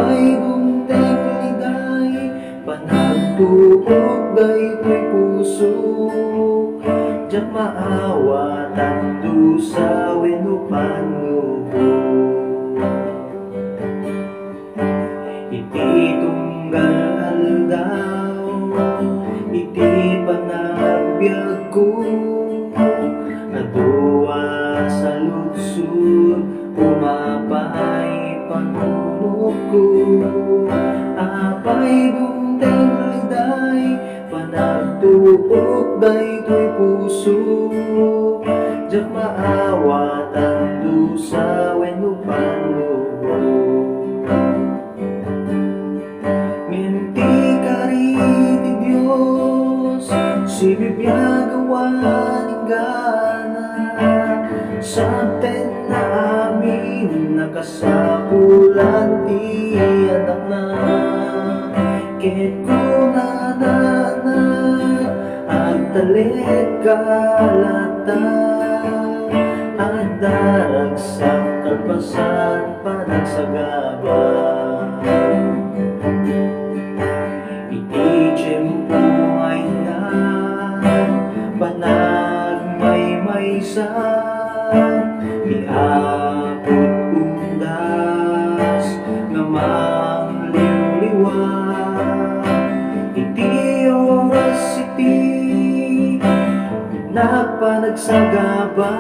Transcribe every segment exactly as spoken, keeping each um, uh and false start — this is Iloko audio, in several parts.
Ay, dumteng liday, panagtuok daytoy pusok. Diak maawatan dusa wenno pannubo. Iti tunggal aldaw, iti panagbiagko, adu a saludsod, umapay panunotko. Apay, dumteng liday, panagtuok daytoy pusok. Diak maawatan dusa wenno pannubo. Ngem ti kari ti Dios, sibibiag awan inggana, sabtenna amin a kasapulan ti Anakna. Ket kunana, Anak, agtalekka latta, adda ragsak kalpasan panagsagaba. Iti tiempo ay na, panagmaymaysa, ti Apo undas nga mangliwliwa. Iti oras iti, nagpanagsagaba,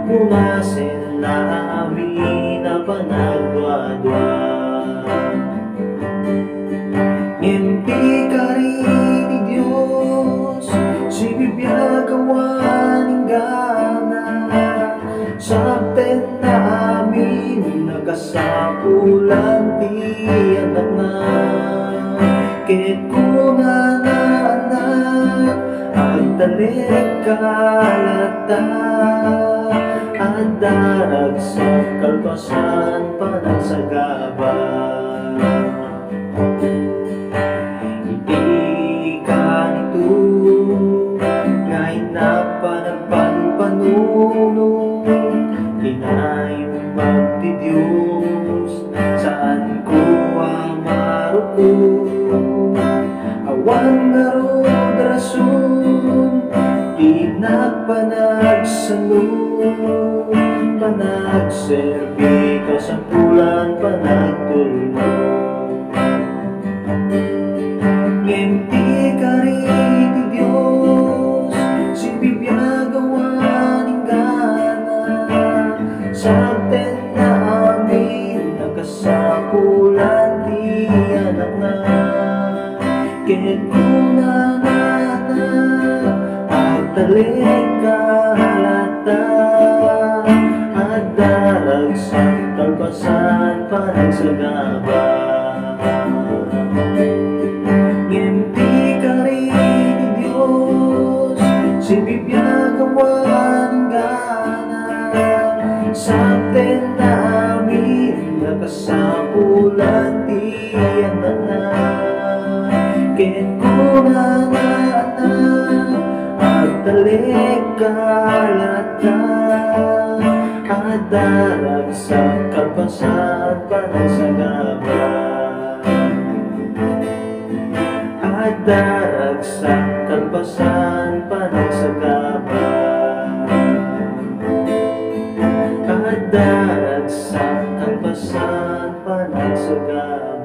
punasenna amin a panagduadua. Ngem ti kari ti Dios, sibibiag awan inggana, sabtenna amin a kasapulan ti Anakna. Ket kunana, Anak, agtalekka latta, adda ragsak kalpasan panagsagaba. Iti kanito nga innak panagpanpanunot, ti naimbag ti Dios, saanko a maruko. Awan ngarud rason ti innak panagsano, panagserbi, kasapulan panagtulnog. Ngem ti kari ti Dios, sibibiag awan inggana, sabtenna amin a kasapulan ti Anakna. Ket kunana, Anak, agtalekka latta, adda ragsak kalpasan panagsagaba. Ngem ti kari ti Dios, sibibiag awan inggana, sabtenna amin a kasapulan ti Anakna. Ket kunana, Anak, agtalekka latta, adda ragsak kalpasan panagsagaba. Adda ragsak kalpasan panagsagaba. Adda ragsak kalpasan panagsagaba.